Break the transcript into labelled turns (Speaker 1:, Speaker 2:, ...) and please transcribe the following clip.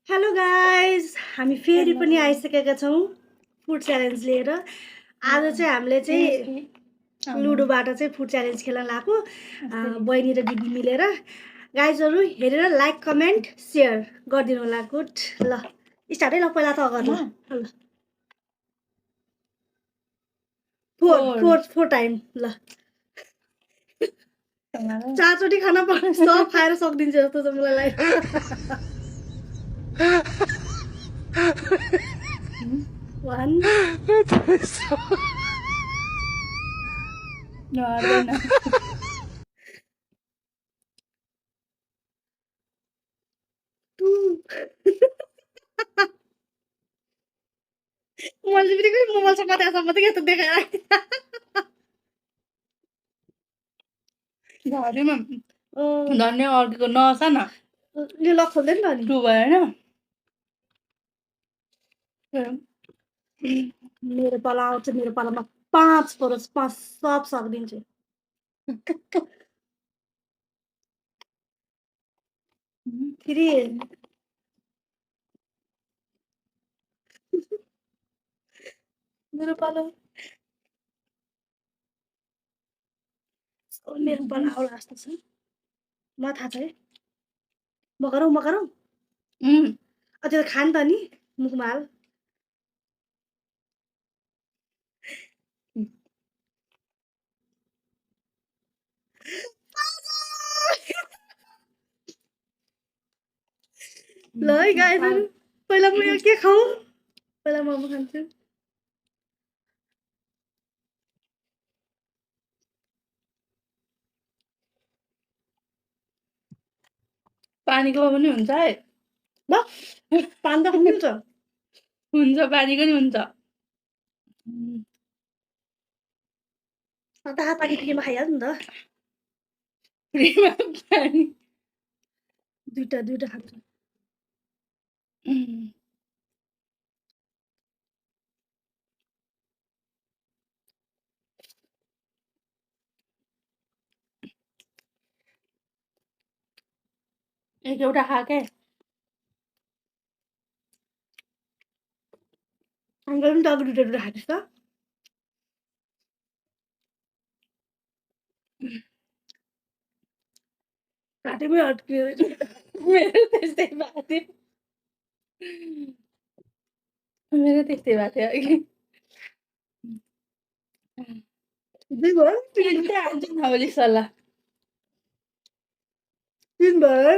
Speaker 1: Hello guys हामी फेरि पनि आइसकेका छौँ फुड च्यालेन्ज लिएर। आज चाहिँ हामीले चाहिँ लुडोबाट चाहिँ फुड च्यालेन्ज खेल्न लागेको बहिनी र दिदी मिलेर। गाइजहरू हेरेर लाइक कमेन्ट सेयर गरिदिनु होला। गुड ल स्टार्ट है। ल पहिला त अगाडि ल फोर टाइम ल चारचोटि खाना पर्ने सब खाएर सक्दिन्छ जस्तो छ मलाई लाग्छ। One. Two. मैले बित्तिकै मोबाइलसँग त्यहाँसम्म त यस्तो देखाएर घरमा धन्य अर्को नसा न यो लक खोल्दैन नि टु भएन। मेरो पाला आउँछ। मेरो पालामा 5 परोस् 5 सब सक्दिन्छु। फेरि मेरो पालो मेरो पाला आउला जस्तो छ। म थाहा छ है। म गरौँ त्यो त खान त नि मुखमा हाल। ल है गाइजहरू पहिला म यो के खाऊँ। पहिला मोमो खान्छु। पानीको पनि हुन्छ है। ल पानी त खानुहुन्छ हुन्छ पानीको नि हुन्छ। अन्त पानी फ्रीमा खाइहाल्नु नि त। फ्रीमा पानी दुईटा खान्छु। एउटा खा के अङ्कल पनि त अघि दुईटा खाँदैछ त। घाँटीमै अड्कियो। मेरो त्यस्तै भएको थियो। मेरो त्यस्तै भएको थियो अघि। दुई भयो तिनवटा हाल्छु न भोलि सल्लाह। 3 भयो